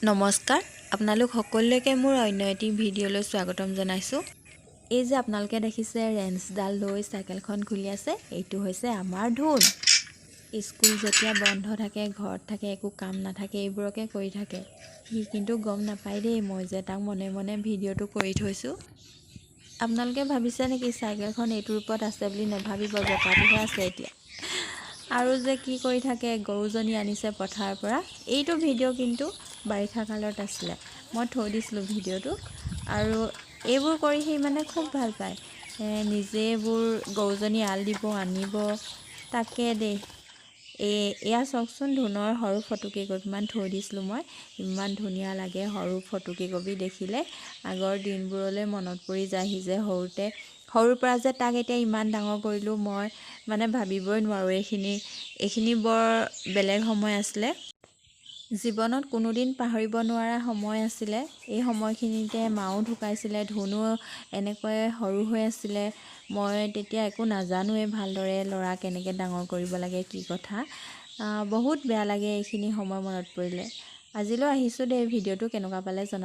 নমস্কাৰ, আপোনালোক সকলোকে মোৰ অন্য এটি ভিডিঅ'লৈ স্বাগতম জনাইছোঁ। এই যে আপোনালোকে দেখিছে, ৰেঞ্চডাল লৈ চাইকেলখন খুলি আছে, এইটো হৈছে আমাৰ ধুন। স্কুল যেতিয়া বন্ধ থাকে, ঘৰত থাকে, একো কাম নাথাকে, এইবোৰকে কৰি থাকে সি। কিন্তু গম নাপায় দেই মই যে তাক মনে মনে ভিডিঅ'টো কৰি থৈছোঁ। আপোনালোকে ভাবিছে নেকি চাইকেলখন এইটো ৰূপত আছে বুলি? নাভাবিব, জঁকাটোহে আছে এতিয়া। আৰু যে কি কৰি থাকে, গৰুজনী আনিছে পথাৰৰ পৰা। এইটো ভিডিঅ' কিন্তু বাৰিষা কালত আছিলে, মই থৈ দিছিলোঁ ভিডিঅ'টো। আৰু এইবোৰ কৰি সি মানে খুব ভাল পায়। নিজে এইবোৰ গৰুজনী এৰাল দিব, আনিব। তাকে দেই। এয়া চাওকচোন, ধুনৰ সৰু ফটো কেইকপিমান থৈ দিছিলোঁ মই। ইমান ধুনীয়া লাগে সৰু ফটো কেইকপি দেখিলে, আগৰ দিনবোৰলৈ মনত পৰি যায়হি যে সৰুতে, সৰুৰ পৰা যে তাক এতিয়া ইমান ডাঙৰ কৰিলোঁ, মই মানে ভাবিবই নোৱাৰোঁ। এইখিনি বৰ বেলেগ সময় আছিলে, জীৱনত কোনোদিন পাহৰিব নোৱাৰা সময় আছিলে। এই সময়খিনিতে মাও ঢুকাইছিলে, ধুনো এনেকৈ সৰু হৈ আছিলে। মই তেতিয়া একো নাজানোৱেই ভালদৰে, ল'ৰা কেনেকৈ ডাঙৰ কৰিব লাগে, কি কথা। বহুত বেয়া লাগে এইখিনি সময় মনত পৰিলে। আজিলৈ আহিছোঁ দেই, ভিডিঅ'টো কেনেকুৱা পালে জনাব।